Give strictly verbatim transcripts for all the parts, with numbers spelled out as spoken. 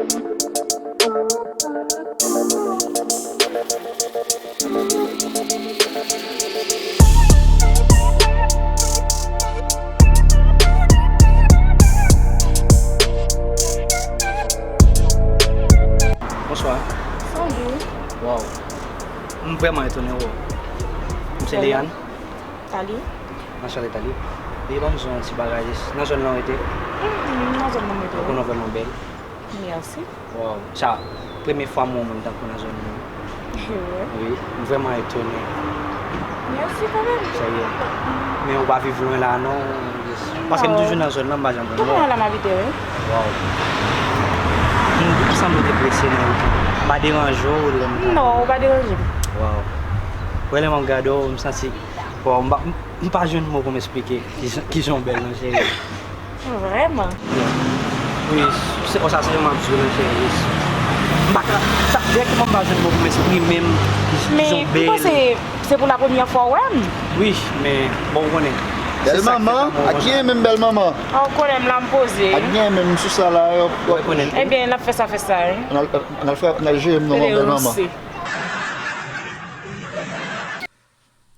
Bonswa. Salut. Waw. M vrèman etone, waw. M se Leyann. Tali. Anchante, Tali. E ban m di w yon ti bagay, nan zòn nan w rete? Mhm, nan zòn nan m rete. Ou konnen w vrèman bèl. Mèsi. Waw, sa premye fwa m wè yon moun tankou nan zòn nan. Wi, m vrèman etone. Mèsi kanmenm. Serye. Men ou pa viv lwen la non. Paske m toujou nan zòn nan, m pa janm konn. Tou konnen la m abite, wi. Waw. M, m sanble deprese non. M pa deranje w lè m ta... Non, ou pa deranje m. Waw. Wè lè m ap gade w, m santi, waw, m pa, m, m pa jwenn mo pou m eksplike kijan, kijan w bèl non, cheri. Vrèman? Wi, se konsa se manti, men cheri. M pa ka, sa, dirèkteman m pa jwenn mo pou m eksprime m, ki, ki jan w bèl. Men m panse se pou la premyè fwa w wè m. Wi, men bon, ou konnen. Bèl manman, ak ki renmen m bèl manman? A, ou konnen m la m poze. Ak gen menm sou sa la, yo, yo. Ebyen, n ap fè sa, fè sa, wi. N al, n al fè, n al jere m non, bèl manman.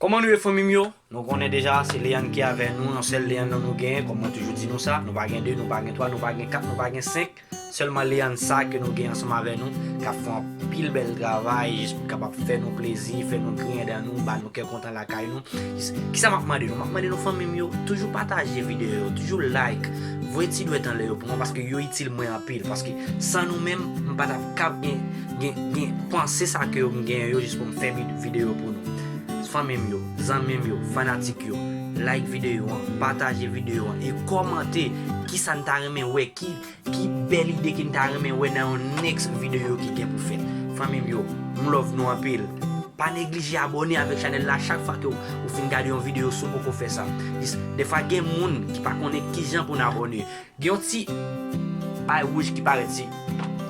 Kòman nou ye, fanmi m yo? Nou konnen deja, se Leyann ki avè nou, yon sèl Leyann nan nou genyen, kòm mwen toujou di nou sa, nou pa gen de, nou pa gen twa, nou pa gen kat, nou pa gen senk, sèlman Leyann sa ke nou gen ansanm avè nou, k ap fè anpil bèl travay, jis pou kapab fè nou plezi, fè nou griyen dan nou, ba nou kè kontan lakay nou. Jis, kisa m ap mande nou? M ap mande nou, fanmi m yo, toujou pataje videyo yo, toujou like, voye ti dwèt anlè yo pou mwen, paske yo itil mwen anpil, paske san nou menm, m pa t ap kab gen, gen, gen panse sa ke yo m genyen yo, jis pou m fè vid-, videyo pou nou. Fanmi m yo, zanmi m yo, fanatik yo, like videyo an, pataje videyo an, e kòmante kisa n ta renmen wè, ki, ki bèl ide ke n ta renmen wè nan yon next videyo ki gen pou fèt. Fanmi m yo, m love nou anpil. Pa neglije abòne avèk chanèl la chak fwa ke w, ou fin gade yon videyo si w poko fè sa. Jis, defwa gen moun ki pa konnen kijan pou n abòne. Gen yon ti bay wouj ki parèt si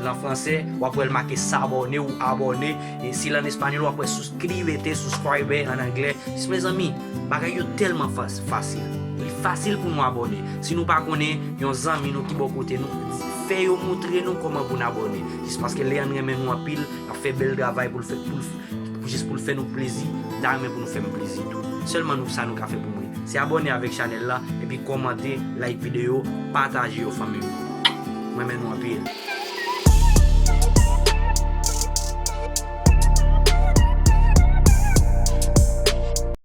l an fransè, w ap wè l make s'abonner ou abonner, e si l an espanyòl, w ap wè suscríbete, subscribe an anglè. Jis mezanmi, bagay yo tèlman fas-, fasil. Li fasil pou nou abòne. Si nou pa konnen yon zanmi nou ki bò kote nou, fè yo montre nou kòman pou n abòne. Jis paske Leyann renmen nou anpil, l ap fè bèl travay pou l fè, pou l f-, pou jis pou l fè nou plezi, m ta renmen pou nou fè m plezi tou. Sèlman nou, sa nou ka fè pou mwen, se abòne avèk chanèl la, epi kòmante, like videyo, pataje yo, fanmi m. Mwen renmen nou anpil.